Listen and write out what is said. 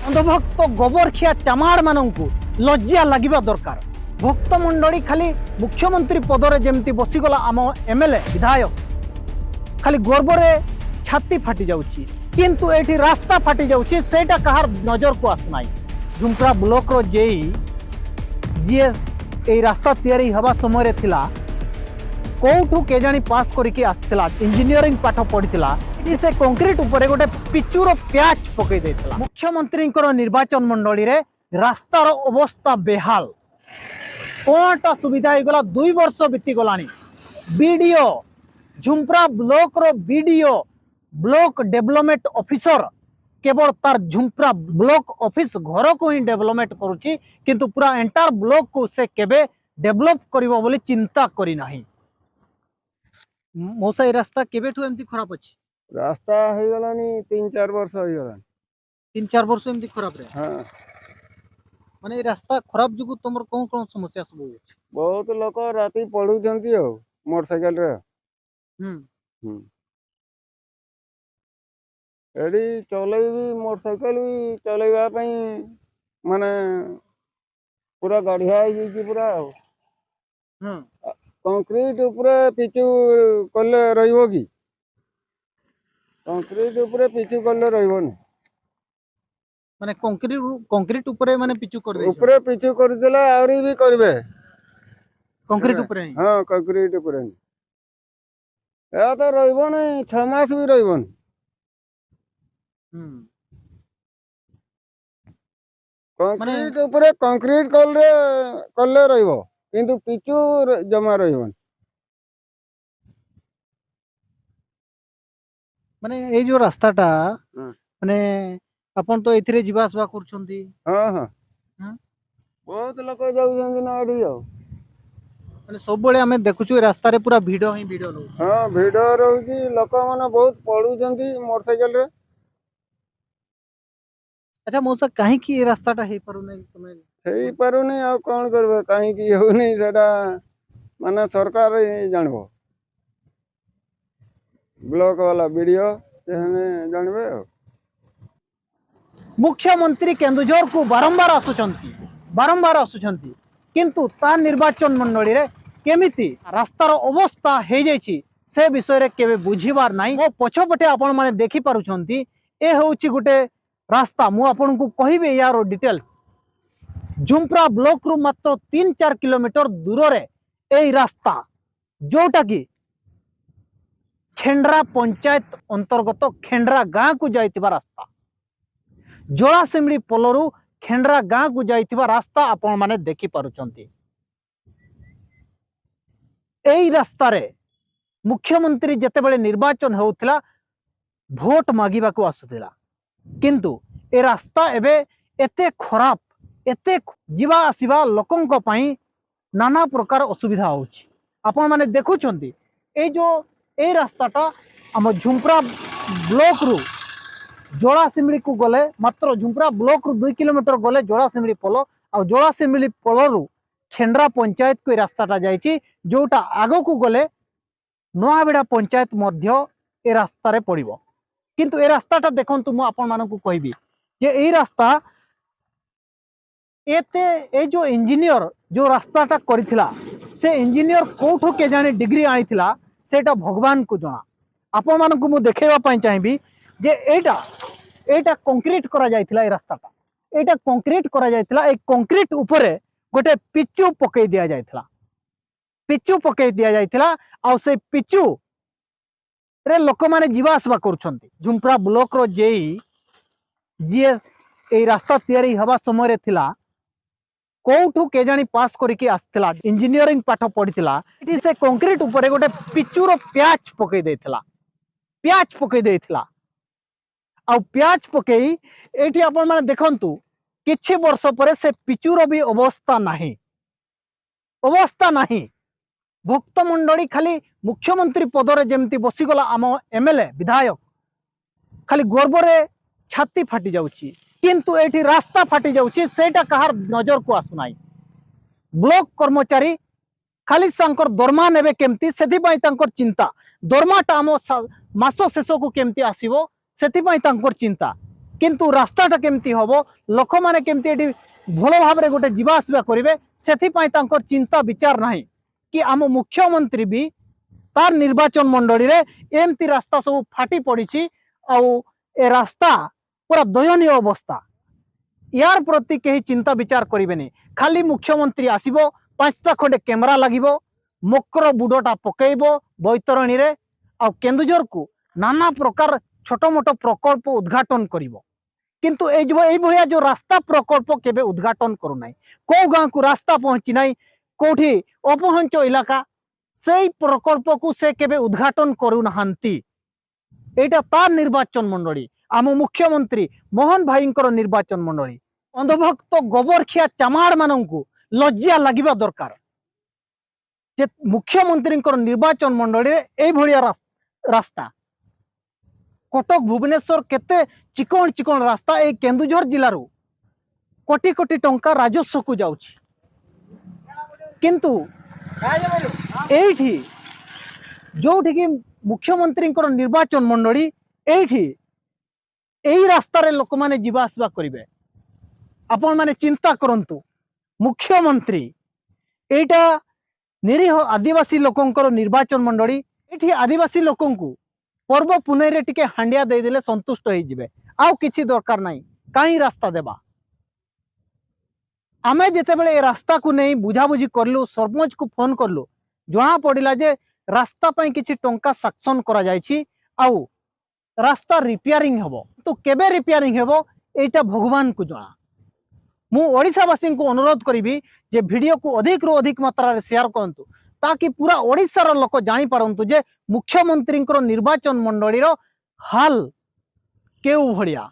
ଅନ୍ଧଭକ୍ତ ଗୋବରଖିଆ ଚାମାଡ଼ମାନଙ୍କୁ ଲଜ୍ଜା ଲାଗିବା ଦରକାର। ଭକ୍ତମଣ୍ଡଳୀ ଖାଲି ମୁଖ୍ୟମନ୍ତ୍ରୀ ପଦରେ ଯେମିତି ବସିଗଲା ଆମ ଏମଏଲଏ ବିଧାୟକ, ଖାଲି ଗର୍ବରେ ଛାତି ଫାଟି ଯାଉଛି। କିନ୍ତୁ ଏଇଠି ରାସ୍ତା ଫାଟି ଯାଉଛି, ସେଇଟା କାହାର ନଜରକୁ ଆସୁନାହିଁ। ଝୁମ୍ପୁରା ବ୍ଲକର ଜେଇ, ଯିଏ ଏଇ ରାସ୍ତା ତିଆରି ହେବା ସମୟରେ ଥିଲା, କୋଉଠୁ କେଜାଣି ପାସ୍ କରିକି ଆସିଥିଲା, ଇଞ୍ଜିନିୟରିଂ ପାଠ ପଢିଥିଲା। ଏଠି ସେ କଂକ୍ରିଟ ଉପରେ ଗୋଟେ ପିଚୁର ପ୍ୟାଚ୍ ପକେଇ ଦେଇଥିଲା। ମୁଖ୍ୟମନ୍ତ୍ରୀଙ୍କର ନିର୍ବାଚନ ମଣ୍ଡଳୀରେ ରାସ୍ତାର ଅବସ୍ଥା ବେହାଲ। କଣଟା ସୁବିଧା ହେଇଗଲା? 2 ବର୍ଷ ବିତିଗଲାଣି। ବିଡିଓ, ଝୁମ୍ପ୍ରା ବ୍ଲକର ବିଡିଓ, ବ୍ଲକ ଡେଭଲପମେଣ୍ଟ ଅଫିସର କେବଳ ତାର ଝୁମ୍ପ୍ରା ବ୍ଲକ ଅଫିସ ଘରକୁ ହିଁ ଡେଭଲପମେଣ୍ଟ କରୁଛି, କିନ୍ତୁ ପୁରା ଏଣ୍ଟାୟାର ବ୍ଲକକୁ ସେ କେବେ ଡେଭଲପ କରିବ ବୋଲି ଚିନ୍ତା କରିନାହିଁ। ମଉସା, ଏ ରାସ୍ତା କେବେଠୁ ଏମିତି ଖରାପ ଅଛି? ରାସ୍ତା ହେଇଗଲାଣି, 3-4 ବର୍ଷ ହେଇଗଲାଣି। 3-4 ବର୍ଷ ଏମିତି ଖରାପରେ? ହଁ। ମାନେ ଏଇ ରାସ୍ତା ଖରାପ ଯୋଗୁଁ ତମର କଣ କଣ ସମସ୍ୟା ସବୁ ହଉଛି? ବହୁତ ଲୋକ ରାତି ପଡୁଛନ୍ତି ଆଉ ମୋଟର ସାଇକେଲରେ। ହୁଁ, ଏଠି ଚଲେଇବି, ମୋଟର ସାଇକେଲ ବି ଚଲେଇବା ପାଇଁ ମାନେ ପୁରା ଗଢିଆ ହେଇଯାଇଛି ପୁରା। ଆଉ କଂକ୍ରିଟ ଉପରେ ପିଚୁ କଲେ ରହିବ କି? କଂକ୍ରିଟ ଉପରେ ପିଚୁ କଲେ ରହିବନି। ମାନେ କଂକ୍ରିଟ ଉପରେ ମାନେ ପିଚୁ କରିଦେଇଛନ୍ତି? ଉପରେ ପିଚୁ କରିଦେଲେ, ଆହୁରି ବି କରିବେ। କଂକ୍ରିଟ ଉପରେ ହିଁ? ହଁ, କଂକ୍ରିଟ ଉପରେ। ଏହା ତ ରହିବନି, 6 ମାସ ବି ରହିବନି। କଂକ୍ରିଟ ଉପରେ କଂକ୍ରିଟ କଲେ ରହିବ, କିନ୍ତୁ ପିଚୁ ଜମା ରହିବନି। ମାନେ ଏଇ ଯୋଉ ରାସ୍ତାଟା ମାନେ ଆପଣ ତ ଏଥିରେ ଯିବା ଆସିବା କରୁଛନ୍ତି? ହଁ। ହଁ? ବହୁତ ଲୋକ ଯାଉଛନ୍ତି ନା ଏଠି ଆଉ। ମାନେ ସବୁବେଳେ ଆମେ ଦେଖୁଛୁ ଏ ରାସ୍ତାରେ ପୁରା ଭିଡ ହିଁ ଭିଡ ରହୁଛି। ହଁ, ଭିଡ ରହୁଛି। ଲୋକମାନେ ବହୁତ ପଡୁଛନ୍ତି ମୋଟର ସାଇକେଲରେ। ଆଚ୍ଛା ମଉସା, କାହିଁକି ଏ ରାସ୍ତାଟା ହେଇପାରୁନାହିଁ ତମେ ହେଇପାରୁନି, ଆଉ କଣ କରିବେ? କାହିଁକି ହଉନି ସେଟା ମାନେ ସରକାର ହିଁ ଜାଣିବ, ବ୍ଲକ ବାଲା ବିଡିଓ ସେମାନେ ଜାଣିବେ ଆଉ। ମୁଖ୍ୟମନ୍ତ୍ରୀ କେନ୍ଦୁଝରକୁ ବାରମ୍ବାର ଆସୁଛନ୍ତି, ବାରମ୍ବାର ଆସୁଛନ୍ତି, କିନ୍ତୁ ତା ନିର୍ବାଚନ ମଣ୍ଡଳୀରେ କେମିତି ରାସ୍ତାର ଅବସ୍ଥା ହେଇଯାଇଛି, ସେ ବିଷୟରେ କେବେ ବୁଝିବାର ନାହିଁ। ମୋ ପଛପଟେ ଆପଣମାନେ ଦେଖିପାରୁଛନ୍ତି, ଏ ହେଉଛି ଗୋଟେ ରାସ୍ତା। ମୁଁ ଆପଣଙ୍କୁ କହିବି ୟାର ଡିଟେଲ୍ସ। ଝୁମ୍ପ୍ରା ବ୍ଲକରୁ ମାତ୍ର 3-4 କିଲୋମିଟର ଦୂରରେ ଏଇ ରାସ୍ତା, ଯୋଉଟା କି ଖେଣ୍ଡ୍ରା ପଞ୍ଚାୟତ ଅନ୍ତର୍ଗତ ଖେଣ୍ଡ୍ରା ଗାଁକୁ ଯାଇଥିବା ରାସ୍ତା। ଜଳାସିମିଳି ପୋଲରୁ ଖେଣ୍ଡ୍ରା ଗାଁକୁ ଯାଇଥିବା ରାସ୍ତା ଆପଣମାନେ ଦେଖିପାରୁଛନ୍ତି। ଏଇ ରାସ୍ତାରେ ମୁଖ୍ୟମନ୍ତ୍ରୀ ଯେତେବେଳେ ନିର୍ବାଚନ ହେଉଥିଲା, ଭୋଟ ମାଗିବାକୁ ଆସୁଥିଲା। କିନ୍ତୁ ଏ ରାସ୍ତା ଏବେ ଏତେ ଖରାପ, ଏତେ ଯିବା ଆସିବା ଲୋକଙ୍କ ପାଇଁ ନାନା ପ୍ରକାର ଅସୁବିଧା ହେଉଛି। ଆପଣମାନେ ଦେଖୁଛନ୍ତି, ଏଇ ଯୋଉ ଏଇ ରାସ୍ତାଟା ଆମ ଝୁମ୍ପ୍ରା ବ୍ଲକରୁ ଜଳାସିମିଳିକୁ ଗଲେ, ମାତ୍ର ଝୁମ୍ପ୍ରା ବ୍ଲକରୁ 2 କିଲୋମିଟର ଗଲେ ଜଳାସିମିଳି ପୋଲ, ଆଉ ଜଳାସିମିଳି ପୋଲରୁ ଖେଣ୍ଡ୍ରା ପଞ୍ଚାୟତକୁ ଏ ରାସ୍ତାଟା ଯାଇଛି, ଯୋଉଟା ଆଗକୁ ଗଲେ ନୂଆବିଡ଼ା ପଞ୍ଚାୟତ ମଧ୍ୟ ଏ ରାସ୍ତାରେ ପଡ଼ିବ। କିନ୍ତୁ ଏ ରାସ୍ତାଟା ଦେଖନ୍ତୁ, ମୁଁ ଆପଣମାନଙ୍କୁ କହିବି ଯେ ଏଇ ରାସ୍ତା ଏତେ, ଏଇ ଯୋଉ ଇଞ୍ଜିନିୟର ଯୋଉ ରାସ୍ତାଟା କରିଥିଲା, ସେ ଇଞ୍ଜିନିୟର କୋଉଠୁ କେଜାଣି ଡିଗ୍ରୀ ଆଣିଥିଲା, ସେଇଟା ଭଗବାନଙ୍କୁ ଜଣା। ଆପଣମାନଙ୍କୁ ମୁଁ ଦେଖେଇବା ପାଇଁ ଚାହିଁବି ଯେ ଏଇଟା କଂକ୍ରିଟ କରାଯାଇଥିଲା। ଏଇ ରାସ୍ତାଟା, ଏଇଟା କଂକ୍ରିଟ କରାଯାଇଥିଲା। ଏଇ କଂକ୍ରିଟ ଉପରେ ଗୋଟେ ପିଚୁ ପକେଇ ଦିଆଯାଇଥିଲା, ପିଚୁ ପକେଇ ଦିଆଯାଇଥିଲା, ଆଉ ସେଇ ପିଚୁ ରେ ଲୋକମାନେ ଯିବା ଆସିବା କରୁଛନ୍ତି। ଝୁମ୍ପ୍ରା ବ୍ଲକର ଜେଇ, ଯିଏ ଏଇ ରାସ୍ତା ତିଆରି ହେବା ସମୟରେ ଥିଲା, କୋଉଠୁ କେଜାଣି ପାସ୍ କରିକି ଆସିଥିଲା, ଇଞ୍ଜିନିୟରିଂ ପାଠ ପଢିଥିଲା। ଏଠି ସେ କଂକ୍ରିଟ ଉପରେ ଗୋଟେ ପିଚୁର ପ୍ୟାଚ୍ ପକେଇ ଦେଇଥିଲା, ପ୍ୟାଚ୍ ପକେଇ ଦେଇଥିଲା। ଆଉ ପ୍ୟାଚ୍ ପକେଇ ଏଇଠି ଆପଣମାନେ ଦେଖନ୍ତୁ, କିଛି ବର୍ଷ ପରେ ସେ ପିଚୁର ବି ଅବସ୍ଥା ନାହିଁ, ଅବସ୍ଥା ନାହିଁ। ଭକ୍ତମଣ୍ଡଳୀ ଖାଲି ମୁଖ୍ୟମନ୍ତ୍ରୀ ପଦରେ ଯେମିତି ବସିଗଲା ଆମ ଏମଏଲଏ ବିଧାୟକ, ଖାଲି ଗର୍ବରେ ଛାତି ଫାଟି ଯାଉଛି। କିନ୍ତୁ ଏଇଠି ରାସ୍ତା ଫାଟି ଯାଉଛି, ସେଇଟା କାହାର ନଜରକୁ ଆସୁନାହିଁ। ବ୍ଲକ କର୍ମଚାରୀ ଖାଲି ତାଙ୍କର ଦରମା ନେବେ କେମିତି, ସେଥିପାଇଁ ତାଙ୍କର ଚିନ୍ତା। ଦରମାଟା ଆମ ମାସ ଶେଷକୁ କେମିତି ଆସିବ, ସେଥିପାଇଁ ତାଙ୍କର ଚିନ୍ତା। କିନ୍ତୁ ରାସ୍ତାଟା କେମିତି ହେବ, ଲୋକମାନେ କେମିତି ଏଠି ଭଲ ଭାବରେ ଗୋଟେ ଯିବା ଆସିବା କରିବେ, ସେଥିପାଇଁ ତାଙ୍କର ଚିନ୍ତା ବିଚାର ନାହିଁ। କି ଆମ ମୁଖ୍ୟମନ୍ତ୍ରୀ ବି ତାର ନିର୍ବାଚନ ମଣ୍ଡଳୀରେ ଏମିତି ରାସ୍ତା ସବୁ ଫାଟି ପଡ଼ିଛି ଆଉ ଏ ରାସ୍ତା ପୁରା ଦୟନୀୟ ଅବସ୍ଥା, ୟାର ପ୍ରତି କେହି ଚିନ୍ତା ବିଚାର କରିବେନି। ଖାଲି ମୁଖ୍ୟମନ୍ତ୍ରୀ ଆସିବ, 5ଟା ଖଣ୍ଡେ କ୍ୟାମେରା ଲାଗିବ, ମକର ବୁଡ଼ଟା ପକେଇବ ବୈତରଣୀରେ ଆଉ କେନ୍ଦୁଝରକୁ ନାନା ପ୍ରକାର ଛୋଟ ମୋଟ ପ୍ରକଳ୍ପ ଉଦ୍ଘାଟନ କରିବ। କିନ୍ତୁ ଏଇ ଯୋଉ ଏଇଭଳିଆ ଯୋଉ ରାସ୍ତା ପ୍ରକଳ୍ପ କେବେ ଉଦ୍ଘାଟନ କରୁନାହିଁ। କୋଉ ଗାଁକୁ ରାସ୍ତା ପହଞ୍ଚି ନାହିଁ, କୋଉଠି ଅପହଞ୍ଚ ଇଲାକା, ସେଇ ପ୍ରକଳ୍ପକୁ ସେ କେବେ ଉଦ୍ଘାଟନ କରୁନାହାନ୍ତି। ଏଇଟା ତାର ନିର୍ବାଚନ ମଣ୍ଡଳୀ, ଆମ ମୁଖ୍ୟମନ୍ତ୍ରୀ ମୋହନ ଭାଇଙ୍କର ନିର୍ବାଚନ ମଣ୍ଡଳୀ। ଅନ୍ଧଭକ୍ତ ଗୋବରଖିଆ ଚାମାଡ଼ ମାନଙ୍କୁ ଲଜ୍ଜା ଲାଗିବା ଦରକାର ଯେ ମୁଖ୍ୟମନ୍ତ୍ରୀଙ୍କର ନିର୍ବାଚନ ମଣ୍ଡଳୀରେ ଏଇଭଳିଆ ରାସ୍ତା। କଟକ ଭୁବନେଶ୍ୱର କେତେ ଚିକଣ ଚିକଣ ରାସ୍ତା, ଏଇ କେନ୍ଦୁଝର ଜିଲ୍ଲାରୁ କୋଟି କୋଟି ଟଙ୍କା ରାଜସ୍ୱକୁ ଯାଉଛି, କିନ୍ତୁ ଏଇଠି ଯୋଉଠିକି ମୁଖ୍ୟମନ୍ତ୍ରୀଙ୍କର ନିର୍ବାଚନ ମଣ୍ଡଳୀ, ଏଇଠି ଏଇ ରାସ୍ତାରେ ଲୋକମାନେ ଯିବା ଆସିବା କରିବେ। ଆପଣମାନେ ଚିନ୍ତା କରନ୍ତୁ, ମୁଖ୍ୟମନ୍ତ୍ରୀ, ଏଇଟା ନିରୀହ ଆଦିବାସୀ ଲୋକଙ୍କର ନିର୍ବାଚନ ମଣ୍ଡଳୀ। ଏଠି ଆଦିବାସୀ ଲୋକଙ୍କୁ ପର୍ବ ପୁନେଇରେ ଟିକେ ହାଣ୍ଡିଆ ଦେଇଦେଲେ ସନ୍ତୁଷ୍ଟ ହେଇଯିବେ, ଆଉ କିଛି ଦରକାର ନାହିଁ। କାହିଁ ରାସ୍ତା ଦେବା? ଆମେ ଯେତେବେଳେ ଏ ରାସ୍ତାକୁ ନେଇ ବୁଝାବୁଝି କଲୁ, ସରପଞ୍ଚକୁ ଫୋନ କଲୁ, ଜଣା ପଡ଼ିଲା ଯେ ରାସ୍ତା ପାଇଁ କିଛି ଟଙ୍କା ସାକ୍ସନ କରାଯାଇଛି ଆଉ ରାସ୍ତା ରିପେୟାରିଂ ହେବ। ତ କେବେ ରିପେୟାରିଂ ହେବ, ଏଇଟା ଭଗବାନଙ୍କୁ ଜଣା। ମୁଁ ଓଡ଼ିଶାବାସୀଙ୍କୁ ଅନୁରୋଧ କରିବି ଯେ ଭିଡ଼ିଓକୁ ଅଧିକରୁ ଅଧିକ ମାତ୍ରାରେ ସେୟାର କରନ୍ତୁ, ତାକି ପୁରା ଓଡ଼ିଶାର ଲୋକ ଜାଣିପାରନ୍ତୁ ଯେ ମୁଖ୍ୟମନ୍ତ୍ରୀଙ୍କର ନିର୍ବାଚନ ମଣ୍ଡଳୀର ହାଲ କେଉଁ ଭଳିଆ।